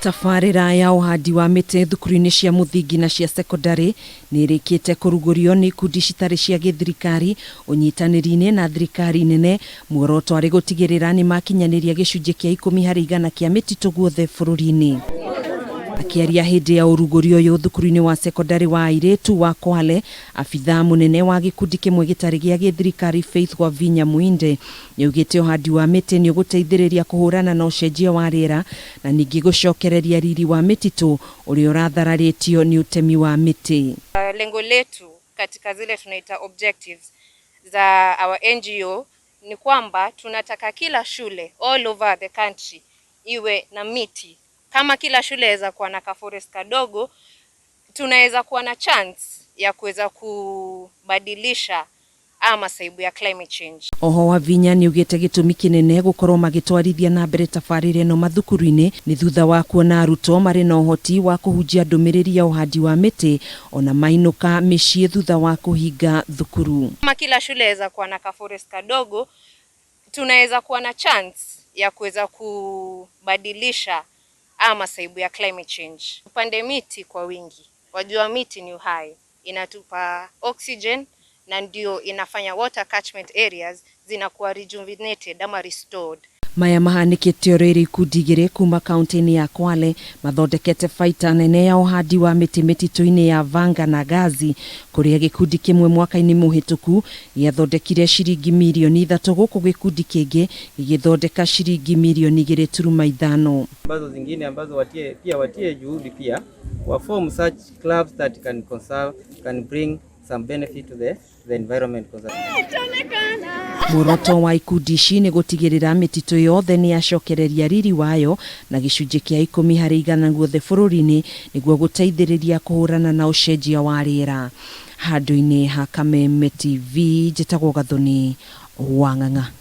Tabarĩra ya ũhandi wa mĩtĩ thukuru-inĩ cia mũthingi na cia cekondarĩ nĩ ĩrĩkĩte kũrugũrio nĩ ikundi citarĩ cia gĩthirikari ũnyitanĩri-inĩ na thirikari nene, muoroto arĩ gũtigĩrĩra nĩ makinyanĩria gĩcunjĩ kĩa 10% kĩa mĩtitũ guothe bũrũri-inĩ. Akĩaria hĩndĩ ya ũrugũri ũyũ thukuru-inĩ wa cekondarĩ wa airĩtu wa Kwale, abithaa mũnene wa gĩkundi kĩmwe gĩtarĩ gĩa gĩthirikari Faith Wavinya Muinde nĩaugĩte ũhandi wa mĩtĩ nĩ ũgũteithĩrĩria kũhũrana na ũcenjia wa rĩera na ningĩ gũcokereria riri wa mĩtitũ ũrĩa ũrathararĩtio nĩ ũtemi wa mĩtĩ. Lengo letu katika zile tunaita objectives za our NGO ni kwamba tunataka kila shule all over the country iwe na miti. Kama kila shule yaweza kuwa na kaforest kadogo, tunaweza kuwa na chance ya kuweza kubadilisha ama masaibu ya climate change. Oho Wavinya nĩaugĩte gĩtũmi kĩnene gũkorwo magĩtwarithia na mbere tabarĩra ĩno mathukuru-inĩ nĩ thutha wa kuona arutwo marĩ na ũhoti wa kũhunjia ndũmĩrĩri ya ũhandi wa mĩtĩ ona mainũka mĩciĩ thutha wa kũhinga thukuru. Kama kila shule yaweza kuwa na kaforest kadogo, tunaweza kuwa na chance ya kuweza kubadilisha ama masaibu ya climate change. Tupande miti kwa wingi, wajua miti ni uhai, inatupa oxygen na ndio inafanya water catchment areas zinakuwa rejuvenated ama restored. Maya mahanĩkĩte o rĩrĩ ikundi igĩrĩ kuma kaunti-inĩ ya Kwale mathondekete baita nene ya ũhandi wa mĩtĩ mĩtitũ-inĩ ya Vanga na Gazi, kũrĩa gĩkundi kĩmwe mwaka-inĩ mũhĩtũku gĩathondekire ciringi mirioni 3, gũkũ gĩkundi kĩngĩ gĩgĩthondeka ciringi mirioni 2.5. Ambazo zingine ambazo watie pia watie juhudi pia wa form such clubs that can conserve, can bring some benefit to the environment conservation. Muoroto wa ikundi ici nĩ gũtigĩrĩra mĩtitũ yothe nĩ yacokereria riri wayo na gĩcunjĩ kĩa 10% guothe bũrũri-inĩ, nĩguo gũteithĩrĩria kũhũrana na ũcenjia wa rĩera. Handũ-inĩ ha Kameme TV, njĩtagwo Gathoni wa Ng'ang'a.